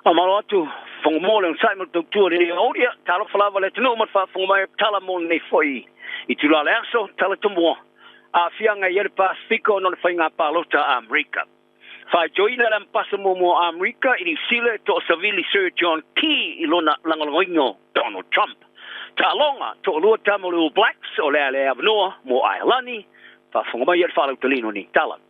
Faamalo atu Fofoga mo le onosai ma le tautua i lenei aoauli. Ia, talofa lava le atunuu ma le faafofoga mai o tala mo lenei foi itula o le aso, tala tomua, aafiaga e i ai le Pasefika ona o le faiga palota a Amerika. Faitioina le Ambasa muamua o Amerika i Niu Sila e toasavili Sir John Key i lona lagolagoina o Donald Trump. Taaloga, toalua tama o le All Blacks o le a le avanoa mo Aelani. Faafofoga mai ia le faalauteleina o nei tala.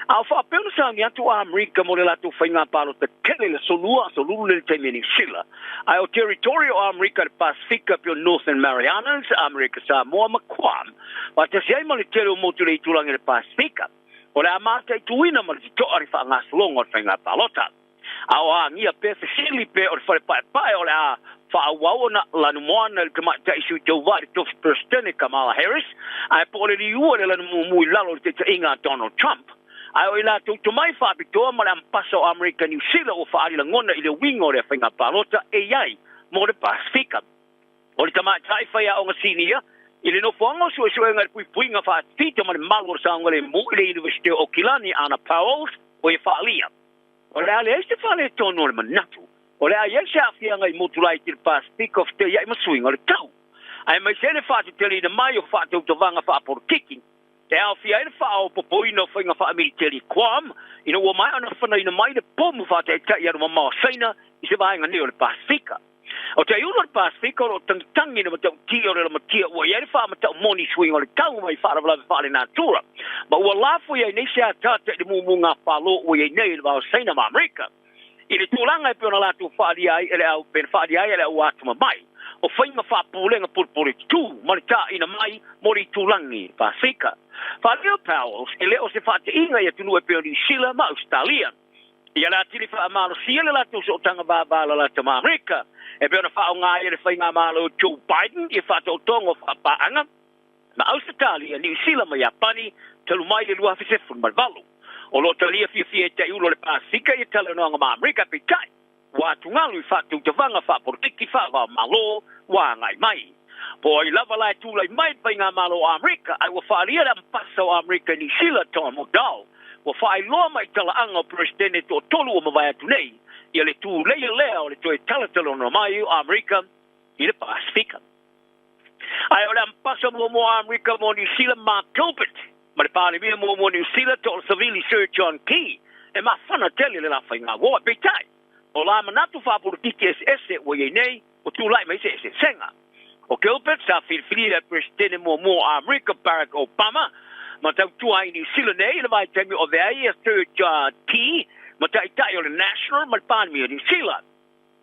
A o faapea ona sauni atu a Amerika mo le latou faiga palota tele i le Aso Lua, Aso Lulu le taimi a Niu Sila. Ae o territory o Amerika i le Pasefika pei o Northern Marianas, Amerika Samoa ma Guam, faatasi ai ma le tele o motu i le itulagi o le Pasefika, o le a mataituina ma le totoa le faagasologa o le faiga palota. A o agia pea fesili pe o le fale paepae o le a faaauau ona lanumoana i le tamaitai sui tauva i le tofi Peresetene Kamala Harris, ae po o le liua i le lanumumu i lalo o le taitaiga a Donald Trump. Ae o i latou tomai faapitoa ma le Ambasa o Amerika Niu Sila ua faaali lagona i le uiga o lea faiga palota e i ai mo le Pasefika. O le tamaitai faiaoga sinia i le nofoaga o suesuega i le puipuiga faatita ma le malu o le saogalemu i le Iunivesite o Okilani, Ana Powles, o ia faaalia. O le a leai se faaletonu o le manatu, o le a i ai se aafiaga i motu laiti i le Pasefika o feteiai ma suiga o le tau, aemaise ai le faateteleina mai o faatautavaga faapolokiki e aofia ai le faaopoopoina o faiga faamiliteli Guam ina ua maea ona fanaina mai le pomu faataitai alumamao a Saina i se vaega nei o le Pasefika. O te aiulu o le Pasefika o lo o tagitagi i le matautia o le lamatia ua i ai le faamatau moni i suiga o le tau mai faalavelave faalenatura, ma ua lafo i ai nei se ataata i le mumuga palo ua i ai nei i le va o Saina ma Amerika i le tulaga e pei ona latou faaalia ai e le au pe faaalia ai e le au atamamai o faiga faapulega pulepuletutū ma le taina mai mo le itulagi Pasefika. Faaleo Powells e le o se faateiga i atunuu e pei o Niu Sila ma Ausetalia. Ia le atili faamalosia le latou sootaga vavalalata ma Amerika, e pei ona faaaoga ai e le faigamalo Joe Biden ia faataotoga o faapaaga ma Ausetalia, Niu Sila ma Iapani talu mai le 2018. O lo o talia fiafia e taiulu o le Pasefika ia talanoaga ma Amerika, peitai, ua atugalu i faatautavaga faapolokiki faava-o-Malo ua agai mai. Po o ai lava la e tulai mai i le faigamalo o Amerika, ae ua faaalia le Ambasa o Amerika i Niu Sila, Tom Udall, ua faailoa mai i talaaga o Peresetene e toatolu ua mavae atu nei, ia le tuleia lea o le toe talatalanoa mai o Amerika i le Pasefika. Ae o le Ambasa muamua o Amerika mo Niu Sila, Mark Gilbert, ma le Palemia muamua o Niu Sila, Toalsavili Sir John Key, e mafana tele le la faiga uoa. Peitai, o la manatu faapolokiki eseese ua i ai nei, ua tulai mai se eseesega. O Gilbert sa filifilia e Peresetene muamua o Amerika Barack Obama ma tautua ai i Niu Sila nei i le vaitaimi o avea ai ia Sir John Key ma taitai o le National ma le Palemia o Niu Sila.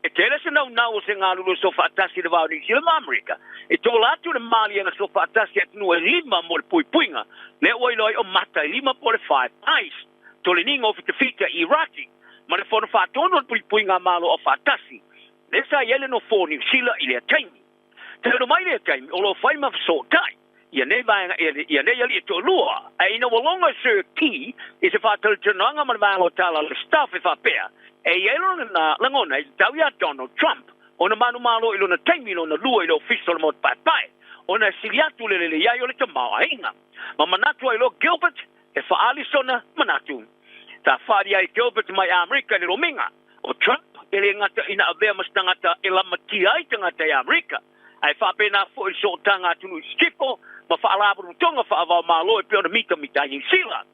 E tele se naunau o se galulue soofaatasi i le va o Niu Sila ma Amerika e tola atu le maliega soofaatasi a atunuu e lima mo le puipuiga lea ua iloa ai o mata e lima po o le Five Eyes, toleniga o fitafita i Iraki ma le fono faatonu o le puipuiga a Malo Aufaatasi lea sa i ai le nofo o Niu Sila i lea taimi. Talu mai lea taimi o lo o fai ma fesootai ia nei vaega ia nei alii e toalua, ae ina ua logo e Sir Key i se faatalatalanoaga ma le vaega o tala a le staff e faapea e i ai lona lagona e tatau iā Donald Trump ona manumalo i lona taimi lona lua i le ofisa o le Maota Paepae ona e sili atu le lelei ai o le tamaoaiga. Ma manatu ai loa Gilbert e faaali sona manatu. Sa faaali ai Gilbert mai Amerika i le lomiga o Trump e le gata ina avea ma se tagata e lamatia ai tagata i Amerika, ae faapena foi i le sootaga atunuu i sisifo ma faalapotopotoga faava-o-Malo e pei ona mitamita ai Niu Sila.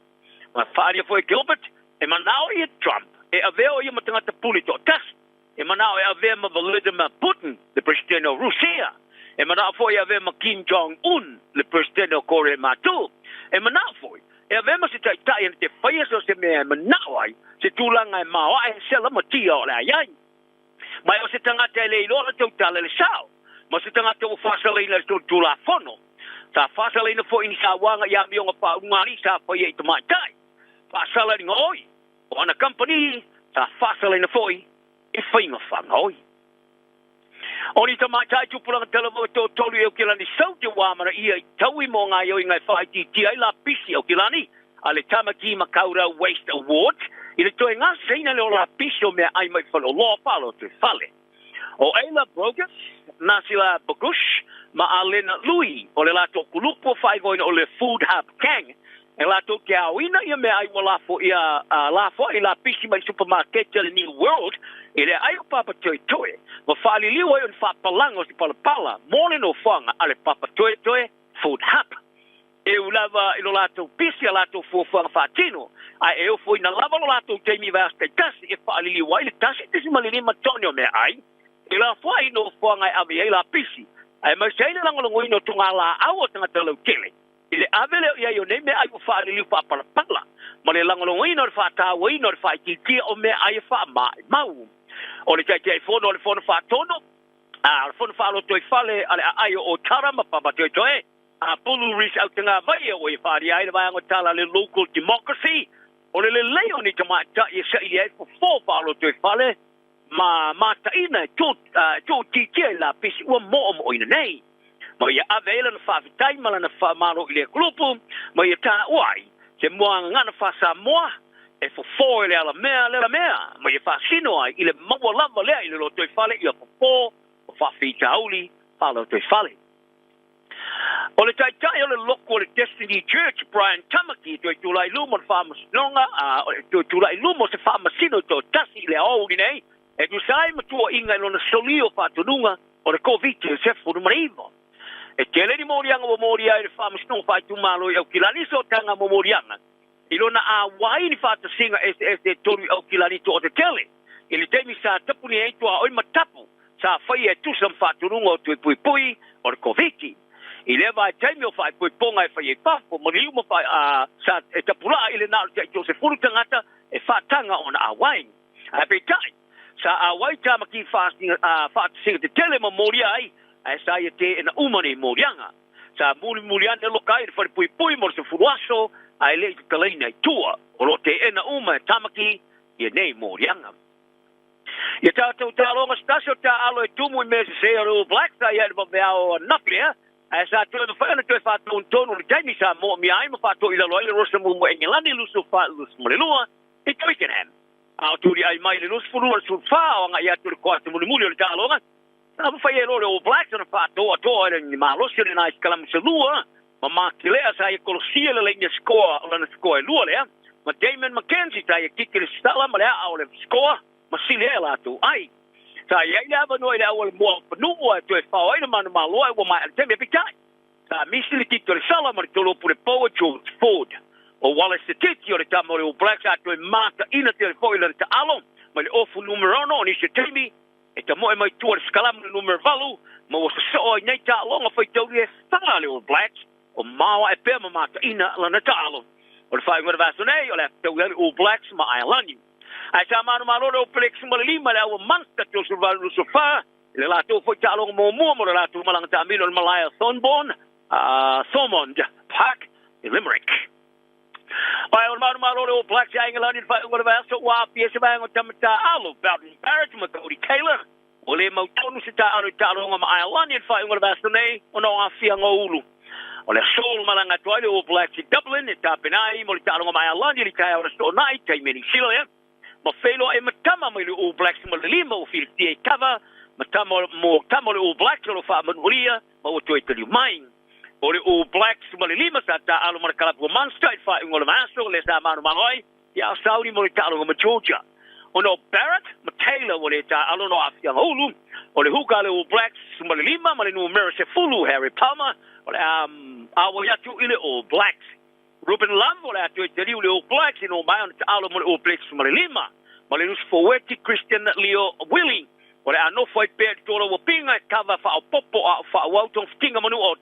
Ma faaalia foi e Gilbert e manao ia Trump e avea o ia ma tagata pule toatasi, e manao e avea ma Vladimir Putin, le Peresetene o Rusia, e manao foi e avea ma Kim Jong Un, le Peresetene o Korea Matu, e manao foi e avea ma se taitai ana te faia so se mea e manao ai, se tulaga e maoae se lamatia o le a i ai. Ma e o se tagata e le iloa le tautala i le sao, ma o se tagata ua faasalaina i le Tulafono. Sa faasalaina foi i ni sauaga i amioga faaulugalii sa faia i tamaitai, faasala i le gaoi o ana kamupani sa faasalaina foi i faiga fagaoi. O ni tamaitai tupulaga talavou e toatolu i Aukilani Saute ua amanaia i taui mo gaoioiga e faaitiitia ai lapisi Aukilani a le Tamaki Makaurau Waste Awards i le toe gasaina lea o lapisi o meaai mai faleoloa faalotoifale. O Ayla Brogus, Nasila Bogush ma Alena Lui o le latou kulupu o faaigoaina o le Food Hub Gang e latou te aoina ia meaai ua lafo ia lafoai lapisi mai supamaketi a le New World i le ai o Papa Toetoe ma faaliliu ai o ni faapalaga o se palapala mo le nofoaga a le Papa Toetoe Food Hub. E ui lava i lo latou pisi a latou fuafuaga faatino, ae e ofoina lava lo latou taimi i vaiaso taitasi e faaliliu ai le 1.5 tone o meaai e lafoai i nofoaga e ave i ai lapisi, aemaise ai le lagolagoina o togalaau a tagata lautele i le ave lea i ai o nei meaai ua faaliliu faapalapala ma le lagolagoina o le faatauaina o le faaitiitia o meaai e faamaimau. O le Taitaifono o le Fono Faatonu, a o le Fono Faalotoifale a le Aai o Otara ma Papa Toetoe, a Pulu Reece Autagavaia ua ia faaalia ai le vaega o tala a le Local Democracy, o le lelei o ni tamaitai e saili ai fofo faalotoifale ma mataina e tuutiitia i lapisi ua moomoina nei. Ma ia ave ai lana faafetai ma lana faamalo i lea kulupu, ma ia taua ai se muagagana faa-Samoa e fofo e le alamea le alamea, ma ia faasino ai i le maua lava lea i le lotoifale ia fofo o faafitauli faalotoifale. O le taitai o le loku o le Destiny Church, Brian Tamaki, e toe tulai i luma o le faamasinoga, e toe tulai i luma o se faamasino e toatasi i le aoauli nei, e tusa ai ma tuuaiga i lona solia o faatonuga o le Koviti-19. E tele ni moliaga ua molia ai le faamasinoga faaitumalo i Aukilani i sootaga ma moliaga i lona auai ni faatasiga eseese e tolu i Aukilani toatetele i le taimi sa tapuni ai tuaoi ma tapu sa faia e tusa ma faatonuga o tui puipui o le Koviti. I lea vaitaimi o faaipoipoga e faia i fafo ma liu ma sa e tapulaa i le na o le tai 30 tagata e faataga ona auai. Ae peitai, sa auai Tāmaki faatasiga tetele ma molia ai, ae sa ia teena uma nei moliaga. Sa mulimuli ane loka ai i le falepuipui mo le 10 aso, ae le i tatalaina i tua. O lo o teena uma e Tāmaki ia nei moliaga. Ia tātou taaloga se tasi o taaalo e tumu i mea sese o le All Blacks sa ia i le vaveao anafi lea, ae sa toe mafai ona toe faatonutonu i le taimi sa moomia ai ma faatoilalo ai le Rosa Mumu Engelani 24-22 i Twickenham. A o tuliai mai le 22 o le 14 o agai atu i le koata mulimuli o le taaloga, sa mafai ai loa le All Blacks ona faatoatoa i le malosi o le nai sikalamu se lua ma Mark Lea sa ia kolosia le laina sikoa o lana sikoa e lua lea, ma Damon McKenzie sa ia kiki le sala ma le aa o le sikoa ma sili ai a latou ai. Sa i ai le avanoa i le auala mua o Fanuu ae toe fao ai le manumalo ae ua maea le taimi. Peitai, sa misi le kiki o le sala ma le tolu o pule pou a George Ford. O Wallace Te Titi o le tama o le All Blacks a toe mataina tele foi lana taalo mai le ofu numera 6 o nisi o taimi e tamoe mai tua le sikalamu le numera 8 ma ua sosoo ai nei taaloga faitauli e fa a le All Blacks o maoae pea ma mataina lana taalo. O le faaiuga o le vaiaso nei o le a fetaui ai le All Blacks ma Aelani. Ae sa manumalo le All Blacks ma le 5 i le aua Munster 38-24 i le latou foi taaloga muamua mo le latou malaga taamilo i le malae o Thornborn, Thormond Park i Limerick. Ae o le manumalo o le All Blacks i Aengelani i le faaiuga o le vaiaso ua aafia ai se vaega o tama taaalo Beauden Barrett ma Codie Taylor. Ua le mautonu se taaalo i taaloga ma Aelani i le faaiuga o le vaiaso nei ona o aafiaga o ulu. O le aso ua malaga atu ai le All Blacks i Dublin e tapena ai mo le taaloga ma Aelani i le taeao o le Aso Toonai, taimi e Niu Sila lea. Ma feiloai ma tama mai le All Blacks ma le 5 ua filifia i kava ma tama mo tama o le All Blacks o lo o faamanualia ma ua toe taliu mai. O le All Blacks ma le 5 sa taaalo ma le kalapu o Munster i le faaiuga o le vaiaso lea sa manumalo ai ia Sauni mo le taaloga ma Georgia. Ona o Barrett ma Taylor ua le taaalo no aafiaga ulu, o le huka a le All Blacks ma le 5 ma le numera 10 Harry Palmer o le a auai atu i le All Blacks. Ruben Love o le a toe taliu i le All Blacks ina ua maea ona taalo mo le All Blacks ma le 5 ma le nusi forweti Christian Leo Willie o le a nofo ai pea i le toalaua pinga e kava faaopoopo a o faaauau togafitiga manua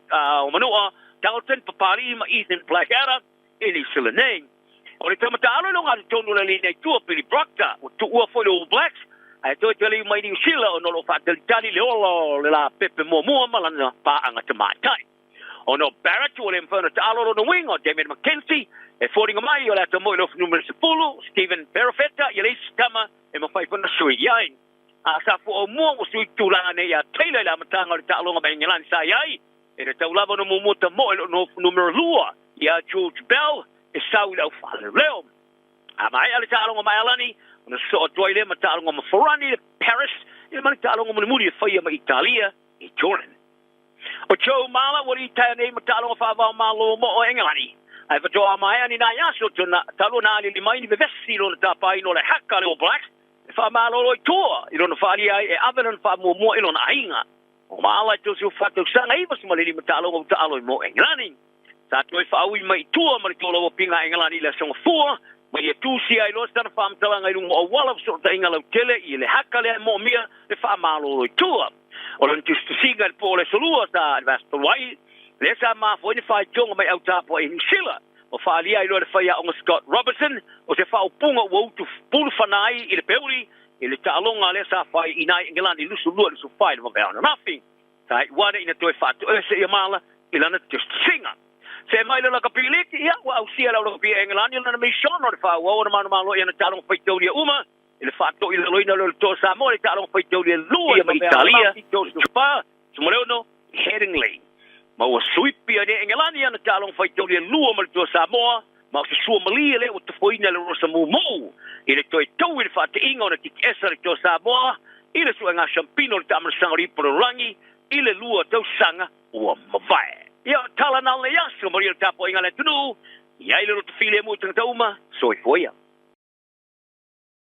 o Manua Dalton Papali'i ma Ethan Blackadder i New Zealand nei. O le tama taalo i loga totonu o le alii nei tua Billy Proctor ua tuua foi le All Blacks ae toe taliu mai New Zealand ona o lo o faatalitali le ola o le lapepe muamua ma lana paaga tamaitai. Ona o Barrett ua le mafai ona taalo lona uiga o Damian McKenzie e foliga mai o le ata moi i le ofi numera 10, Stephen Perofeta ia le isi tama e mafai foi ona sui i ai. A sa fuaumua ua sui tulaga nei ia Taylor i le amataga o le taaloga ma Engelani sa i ai, e tatau lava ona muamua tamoe i lona ofi numera 2 ia George Bell e sau i le aufaaleleo. A maea le taaloga ma Aelani, ona sosoo atu ai lea ma taaloga ma Forani i le Paris ia ma le taaloga mulimuli e faia ma Italia i Turin. O Joe Marler ua litaea nei ma taaloga faava-o-Malo mo o Engelani, ae faatoa maea ni nai aso talu ona aliali mai ni vevesi i lona tapaina o le haka a le All Blacks. E faamalolo i tua i lona faaalia ai e ave lona faamuamua i lona aiga. O maala i tosi o whakausaga iwa si malili mataaloga o taalo i mo Engelani. Sa toe faaui mai i tua ma le tolaulauina a Engelani i le aso Gafua, ma ia tusia ai loa sana faamatalaga i luga o auala o fesootaiga lautele i le haka lea e moomia le faamalolo i tua. O lona tusitusiga i le po o le aso Lua sa i le vaiaso talu ai, lea sa mafua ai ni faitioga mai autapu ai i Niu Sila, ma faaalia ai loa e le faiaoga Scott Robertson o se faaupuga ua utu pulufana ai i le peuli i le taaloga lea sa fai i ina i Engelani 22-24 i le vaveao ananafi. Sa iu ane ina toe faatoese ia mala i lana tusitusiga. Se mai le lakapi liki, ia, ua ausia e le au lakapi a Engelani lana misiona o le faaauau ona manumalo i ana taaloga faitaulia uma i le faatoilaloina lea o le Toa Samoa i le taaloga faitaulia lua ma Italia 34 16 i Headingley. Ma ua suipi ai nei Engelani ana taaloga faitaulia lua ma le Toa Samoa, ma o se suamalie lea ua tofoina e le Rosa Mumu i le toe tou i le faateiga ona tikiesa le Toa Samoa i le suega siampino o le taamalasaga o le ipu o le lalolagi i le 2 tausaga ua mavae. Ia, o tala na o lenei aso, manuia le tapuaiga a le atunuu, i ai le loto filemu i tagata uma, soifua ia.